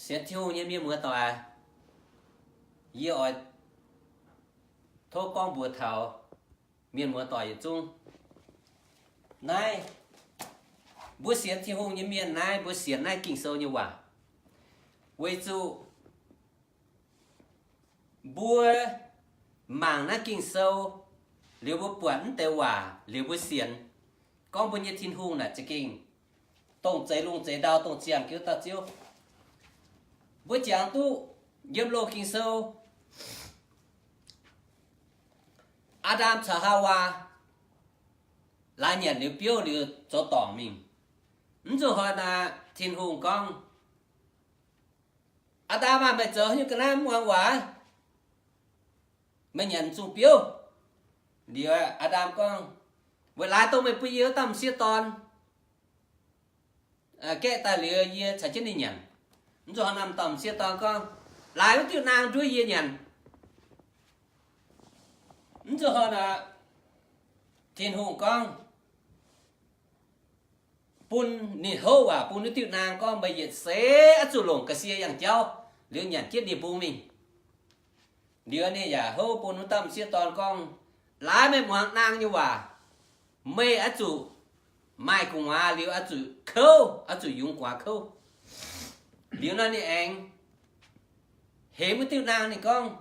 Sienx Tin-Hungh nyei mienh muoz-doic, yie oix tov gorngv mbuox taux mienh muoz-doic yietc zungv. Naaiv mbuo sienx Tin-Hungh nyei mienh naaiv, mbuo sienx naaiv Ging-Sou nyei waac, weic zuqc mbuo mangc naaiv Ging-Sou liuz, mbuo buatc naaiv deix waac liuz mbuo sienx, gorngv mbuo nyei Tin-Hungh naaic za'gengh dongh zeix lungh zeix ndau, dongh ziangh jienv dauh Ziouv. Mbuo jangx duqv yiem Loz-Ging Sou, Aa^ndam caux Haawaa laaix nyanc liuz biouv liuz zoux dorngc mingh. Mv zuqc hnoi naaic Tin-Hungh gorngv, Aa^ndam aah, meih zoux haaix nyungc ga'naaiv mv muangx waac? Meih nyanc zungh biouv. Liuz Aa^ndam gorngv, Weic laaix dongh meih bun yie wuov dauh m'sieqv dorn gaeqv daaih liuz, yie caux jienv ninh nyanc. Mv zuqc hnoi naaic m'sieqv dorn gorngv, Laaix wuov diuh naang nduov yie nyanc. Mv zuqc hnoi naaic Tin-Hungh gorngv, bun ninh houv waac bun wuov diuh naang gorngv, Meih yietc seix oix zuqc longc ga'sie yangh jauv liuz nyanc jienv ninh mbung mingh. Liuz ninh yaac houv bun wuov dauh m'sieqv dorn gorngv, Laaix meih muangx naang nyei waac, meih oix zuqc maaih gu'nguaaz liuz oix zuqc kouv, oix zuqc yungz gu'nguaaz kouv. Liuz nor ninh aengx hemx wuov diuh naang, ninh gorngv,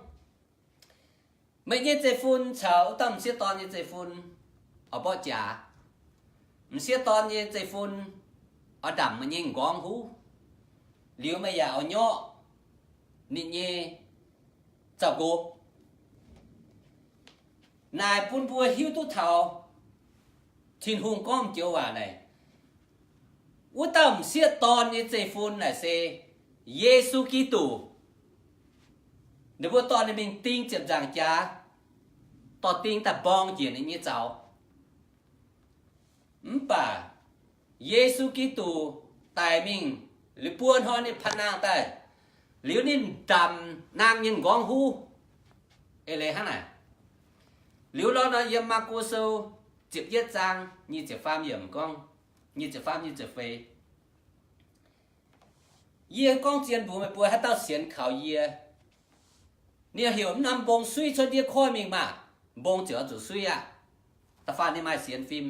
Meih nyei zeiv-fun caux wuov dauh m'sieqv dorn nyei zeiv-fun oix mborqv jaax. M'sieqv dorn nyei zeiv-fun oix ndamc meih nyei m'nqorngv huv, liuz meih yaac oix nyorqv ninh nyei zaux-nqox. Naaic bun mbuo hiuv duqv taux Tin-Hungh gorngv joux waac naaic, wuov dauh m'sieqv dorn nyei zeiv-fun naaic se Yesu Giduc. Ninh mbuo dorh ninh mingh ding ziepc nzaangc jaax, dorh ding daaih mborng njiec ninh nyei zaux. Mv baac Yesu Giduc daic mingh liuz buo hnoi ninh panh nangh daaih, liuz ninh ndamc naang nyei m'nqorngv huv. Eix leiz hnangv naaic. Liuz lorz nor yiem Maako Sou ziepc yietv zaang nyic ziepc faam yiemc gorngv, nyic ziepc faam, nyic ziepc feix, yie gorngv zien mbuox meih mbuo, haaix dauh sienx kaux yie, ninh heuc mv norm mbong suiv cuotv ndiev koiv mingh maah, mbong ziouc oix zuqc suiv aqv. Da'faanh ninh maaih sienx fim.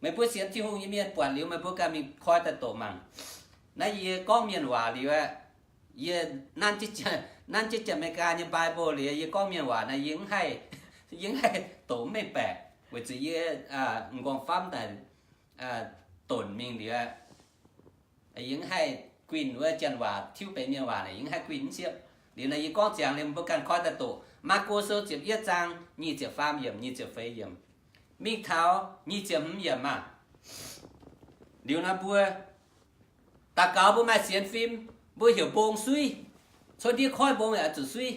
Meih mbuo sienx Tin-Hungh nyei mienh buatc liuz, meih mbuo ganh mingh koi daaih doqc mangc. Naaiv yie gorngv mienh waac liuz aeqv, yie nanv jienv Janx-Meigaa nyei Bible liuz, yie gorngv mienh waac naaiv, yie mv haih, yie mv haih doqc mv mengh baeqc, weic zuqc yie m'nqorngv-famv daaih donc mingh liuz, yie mv haih guinh wuov janx waac, tiuv benx mienh waac naaic, yie mv haih guinh mv siepv. Liuz naaiv yie gorngv ziangx liuz, mbuo ganh koi daaih doqc. Maako Sou ziepc yietv zaang nyic ziepc faam yiemc, nyic ziepc feix yiemc, mingh taux nyic ziepc hmz yiemc maah. Liuz naaiv mbuo daux gaux mbuo maaih sienx fim, mbuo heuc mbong suiv, cuotv ndiev koiv mbong yaac zuqc suiv.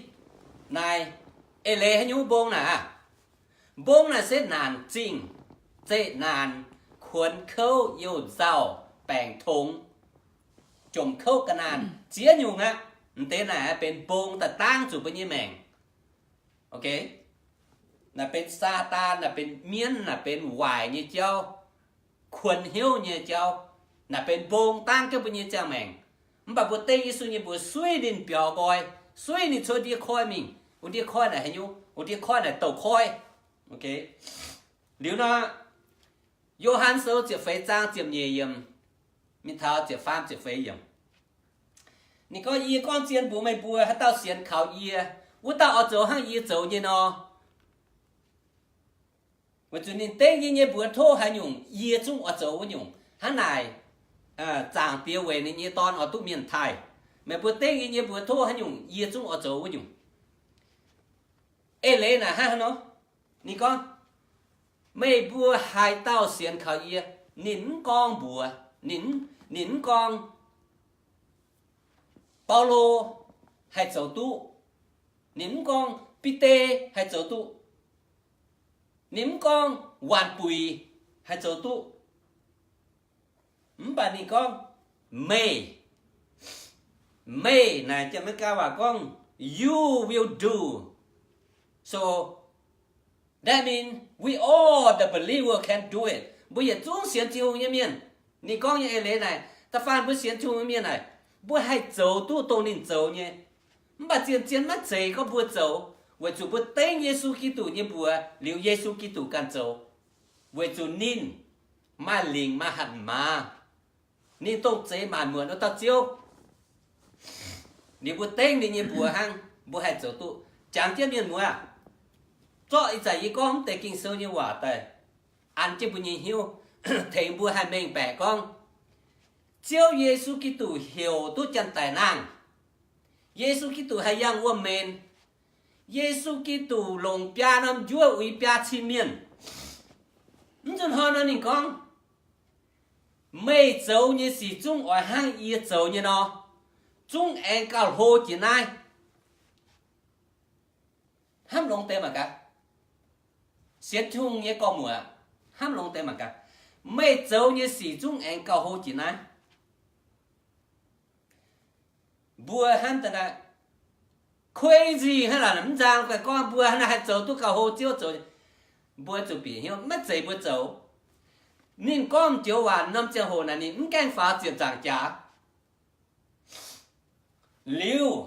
Naaiv eix leiz haaix nyungc mbong naaic aqv? Mbong naaic se naanc zingh, zeqc naanc, kuonx kouv, youh nzauh, baengc tongx, jomc kouv ga'naanh, ziex nyungc aqv. M'deix naaic benx mbong daaih dangv zuqc mbuo nyei maengc. Naaic benx Saadaan, naaic benx mienv, naaic benx waaic nyei jauv, kuonx hnyouv nyei jauv. Naaic benx mbong dangv jienv mbuo nyei ziangh maengc. Mv baac mbuo dengv Yesu nyei mbuox suiv ninh biaux nqoi, suiv ninh cuotv ndiev koiv mingh. Wuov ndiev koiv naaic haaix nyungc? Wuov ndiev koiv naaic douh koiv. Liuz nor, Yo^han Sou ziepc feix zaang ziepc nyeic yiemc mingh taux ziepc faam ziepc feix yiemc, ninh gorngv, Yie gorngv zien mbuox meih mbuo, haaix dauh sienx kaux yie, wuov dauh oix zoux hnangv yie zoux nyei nor. Weic zuqc ninh dengv yie nyei mbuox tov haaix nyungc, yie zungv oix zoux wuov nyungc. Hnangv naaic, Zaangc Diex weic ninh nyei Dorn oix duqv mienh taaih. Meih mbuo dengv yie nyei mbuox tov haaix nyungc, yie zungv oix zoux wuov nyungc. Eix leiz naaic hnangv haaix nor? Ninh gorngv, Meih mbuo haaix dauh sienx kaux yie, ninh mv gorngv mbuox, ninh, ninh mv gorngv Baulo haih zoux duqv, ninh mv gorngv Bide haih zoux duqv, ninh mv gorngv waanc buic haih zoux duqv. Mv baac ninh gorngv, Meih, meih naaic Janx-Meigaa waac gorngv, you will do. So that means we all the believer can do it. Mbuo yietc zungv sienx Tin-Hungh nyei mienh. Ninh gorngv nyei eix leiz naaic, da'faanh mbuo sienx Tin-Hungh nyei mienh naaic, Mbuo haih zoux duqv dongh ninh zoux nyei. Mv baac zien-zien maiv zeiz gorngv mbuo zoux, weic zuqc mbuo dengv Yesu Giduc nyei mbuox liuz Yesu Giduc ganh zoux, weic zuqc ninh maaih lingc maaih hatc maaz, ninh dongh zeix maanc muotc wuov dauh Ziouv. Liuz mbuo dengv ninh nyei mbuox hnangv, mbuo haih zoux duqv. Jangx jienv mienh muoz, zorqv ih zanc yie gorngv mv deix Ging-Sou nyei waac daaih an jienv mbuo nyei hnyouv, tengx mbuo haih mengh baeqc gorngv Ziouv Yesu Giduc heuc duqv janx-daic nangh. Yesu Giduc haih yangh wuom-menc. Yesu Giduc longc biaa norm njuov uix biaa cin mienh. Mv nzunc hnoi nor ninh gorngv, meih zoux nyei sic zungv oix hnangv yie zoux nyei nor, zungv aengx gauh hlo jiex naaiv. Hnamv longx deix mangc gaax. Sienx Tin-Hungh nyei gorx-muoc, hnamv longx deix mangc gaax. Meih zoux nyei sic zungv aengx gauh hlo jiex naaiv. Mbuo hnamv daaih naaiv crazy hnangv lorqc, mv nzang daaih gorngv mbuo hnangv naaiv haih zoux duqv gauh hlo Ziouv zoux. Mbuo zuqc bieqc hnyouv maiv zeiz mbuo zoux. Ninh gorngv joux waac norm ziangh hoc naaic ninh mv gaengh faaux ziepc nzaangc jaax. Liuz,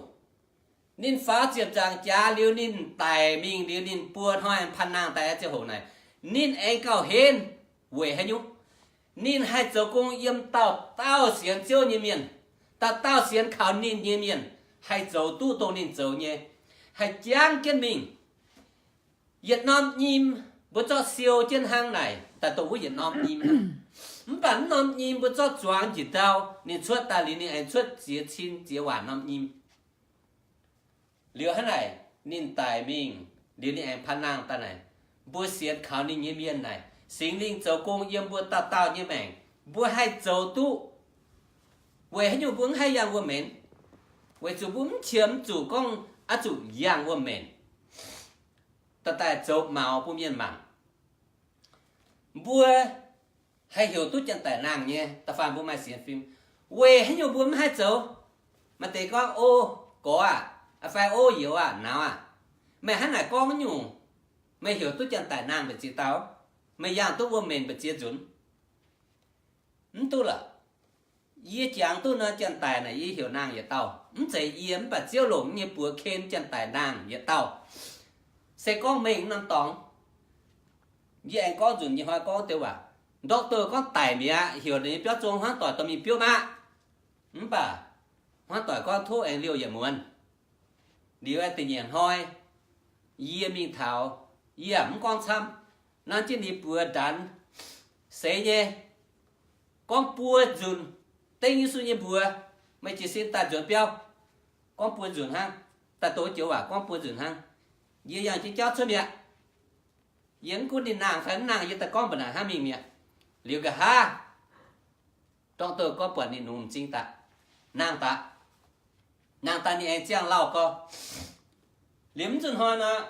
ninh faaux ziepc nzaangc jaax liuz ninh daic mingh liuz ninh buo hnoi paan nangh daaih ziangh hoc naaic, ninh aengx gauh henv. Weic haaix nyungc? Ninh haih zoux gong yiem dauh dauh sienx Ziouv nyei mienh. Dauh dauh sienx kaux ninh nyei mienh haih zoux duqv dongh ninh zoux nyei, haih jangv jienv mingh. Yietc norm nyim mbuo zorqv siou jienv hnangv naaic, daaih dongh wuov yietc norm nyim hnangv. Mv baac mv norm nyim mbuo zorqv zuangx njiec ndau, ninh cuotv daaih liuz ninh aengx cuotv ziex cin ziex waanc norm nyim. Liuz hnangv naaic ninh daic mingh, liuz ninh aengx paan nangh daaih naaic, mbuo sienx kaux ninh nyei mienh naaic, Singx Lingh zoux gong yiem mbuo dauh dauh nyei maengc, mbuo haih zoux duqv. Weic haaix nyungc mbuo mv haih yangh wuom-menc? Weic zuqc mbuo mv qiemx zuqc gorngv oix zuqc yangh wuom-menc, daaih daaih zoux maux bun mienh mangc. Mbuo haih heuc duqv janx-daic nangh nyei, da'faanh mbuo maaih sienx fim. Weic haaix nyungc mbuo mv haih zoux? Maaih deix gorngv, O gorx aah, fai O youz aah, nauz aah, meih hnangv naaic gorngv nyungc, meih heuc duqv janx-daic nangh mbu'ziex dauh? Meih yangh duqv wuom-menc mbu'ziex nzunc? Mv duqv lorqc. Yie jangx duqv nor janx-daic naaic yie heuc nangh yietc dauh. Mv zeiz yie, mv baac Ziouv longc nyei buoz ken janx-daic nangh yietc dauh. Se gorngv mengh norm dorngx, yie aengx gorngv nzunc nyei hnoi gorngv deix waac, doctor gorngv daic mi'aqv, heuc ninh nyei biauv zong hmuangv doic dorh mingh biopv aqv. Mv baac hmuangv doic gorngv tov aengx liouh yietc muonz. Liuz da'nyeic hnoi, yie mingh taux, yie yaac mv gorngv camv, nanv jienv ninh buoz ndaanx seix nyei, gorngv buo nzunc, dengv Yesu nyei mbuox, meih jiez sin daaih nzuonx biauv. Gorngv buo nzunc hnangv, daaih doqc joux waac gorngv buo nzunc hnangv. Yie yangh jienv jauv cuotv mi'aqv. Yie mv gunv ninh nangh fai mv nangh, yie daaih gorngv mbu'naaic hnangv mingh mi'aqv. Liuz nqa'haav doctor gorngv buatc ninh nungx m'zing daaih, nangh daaih. Nangh daaih ninh aengx ziangh lauh gorx. Liuz mv zuqc hnoi nor,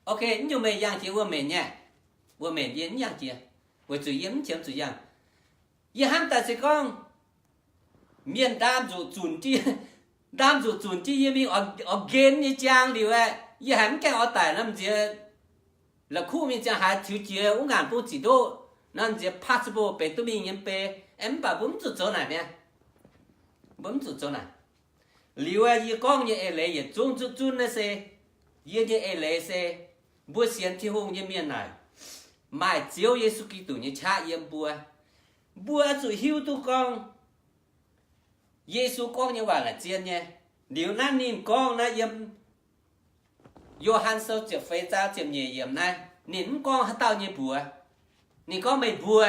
ok, mv nyungc meih yangh jiex wuom-menc nyei. Wuom-menc yie mv yangh jiex, weic zuqc yie mv qiemx zuqc yangh. Yie hnamv daaih se gorngv mienh ndaam nzuqc zunc jienv, ndaam nzuqc zunc jienv yie mingh oix nqenx nyei jaang liuz aeqv, yie haiz mv gaengh oix daic nor, m'nziex la'kuqv mingh ziangh haaix tiux jiex wuov ngaanc bung ziqc ndoqv nor, m'nziex possible benx duqv mingh nyei bei. Aeqv, mv baac mbuo mv zuqc zoux naaic mi'aqv. Mbuo mv zuqc zoux naaic. Liuz aeqv, yie gorngv nyei eix leiz yietc zungv zunv zunv naaiv se yie nyei eix leiz se mbuo sienx Tin-Hungh nyei mienh naaic, maaih Ziouv Yesu Giduc nyei qaqv yiem mbuo. Mbuo zuqc hiuv duqv gorngv Yesu gorngv nyei waac naaic zien nyei. Liuz naaiv ninh gorngv naaiv yiem Yo^han Sou ziepc feix zaang ziepc nyeic yiemc naaiv, ninh mv gorngv haaix dauh nyei mbuox. Ninh gorngv meih mbuo.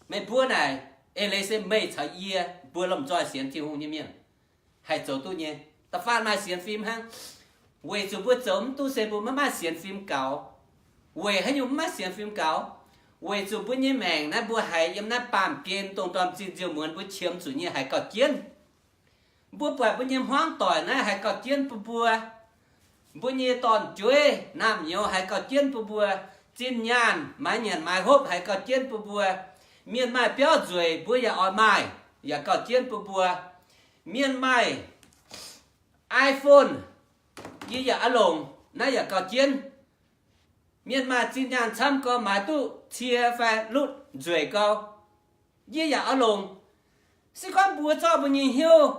Meih mbuo naaic eix leiz se meih caux yie mbuo lomh nzoih sienx Tin-Hungh nyei mienh haih zoux duqv nyei. Da'faanh maaih sienx fim hnangv. Weic zuqc mbuo zoux mv duqv se mbuo maiv maaih sienx fim gaux. Weic haaix nyungc mv maaih sienx fim gaux? Weic zuqc mbuo nyei maengc naaiv mbuo haiz yiem naaiv baamh gen dongh ndorm-zinh nziou-muonz mbuo qiemx zuqc nyei haiz gauh jienv. Mbuo buatc mbuo nyei hmuangv doic naaiv haiz gauh jienv bun mbuo. Mbuo nyei dorn-jueiv naamh nyouz haiz gauh jienv bun mbuo. Zinh nyaanh maaiz nyanc maaiz hopv haiz gauh jienv bun mbuo. Mienh maaih biauv nzueic mbuo yaac oix maaih, yaac gauh jienv bun mbuo. Mienh maaih iPhone, yie yaac oix longc, naaiv yaac gauh jienv. Mienh maaih zinh nyaanh camv gau, maaiz duqv cie fai lutv nzueic gau, yie yaac oix longc. Se gorngv mbuo zorqv mbuo nyei hnyouv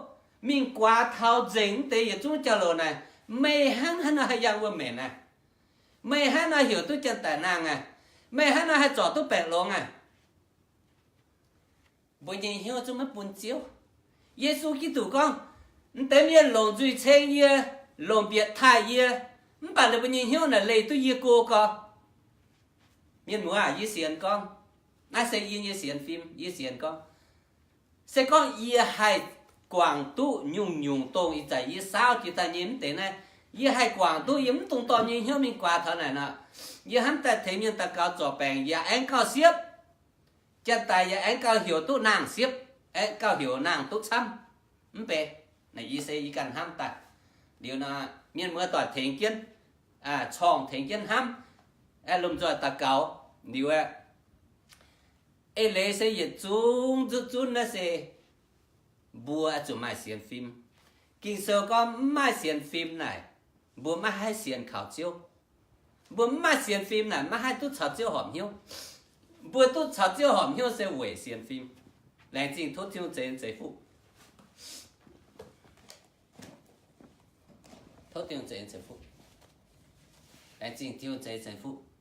mingh guaax taux nzengc wuov deix yietc zungv jauv-louc naaic, meih hnangv haaix nor haih yangh wuom-maengc naaic? Meih hnangv haaix nor heuc duqv janx-daic nangh aqv? Meih hnangv haaix nor haih zorc duqv baeqc longx aqv? Mbuo nyei hnyouv zungv maiv bun Ziouv. Yesu Giduc gorngv, mv deix mienh longc nzuih ceng yie, longc bieqc taaih yie, mv baac ninh mbuo nyei hnyouv naaic leih duqv yie go gau. Mienh muoz aah, yie sienx gorngv, naaiv se yie nyei sienx fim, yie sienx gorngv, se gorngv yie haih guangc duqv nyungc-nyungc dongh ih zanc yie saauv jiex daaih nyei mv deix naaiv, yie haih guangc duqv yie mv dungx dorh nyei hnyouv mingh guaax taux naaic nor, yie hnamv daaih tengx mienh daux gaux zorc baengc yaac aengx gauh siepv. Janx-daic yaac aengx gauh heuc duqv nangh siepv, aengx gauh heuc nangh duqv camv. Mv bei, naaic yie se yie ganh hnamv daaih. Liuz nor, mienh muoz doic tengx jienv, corngh tengx jienv hnamv, lomh nzoih daux gaux. Liuz aeqv, eix leiz se yietc zungv zunv zunv naaiv se mbuo zuqc maaih sienx fim. Ging-Sou gorngv mv maaih sienx fim naaic, mbuo maiv haih sienx kaux Ziouv. Mbuo mv maaih sienx fim naaic maiv haih duqv caux Ziouv horpc hnyouv. Mbuo duqv caux Ziouv horpc hnyouv se weic sienx fim. Laengz zingh tov Tin-Hungh zeix, zeix fuqv. Tov Tin-Hungh zeix, zeix fuqv. Laengz zingh Tin-Hungh zeix, zeix fuqv.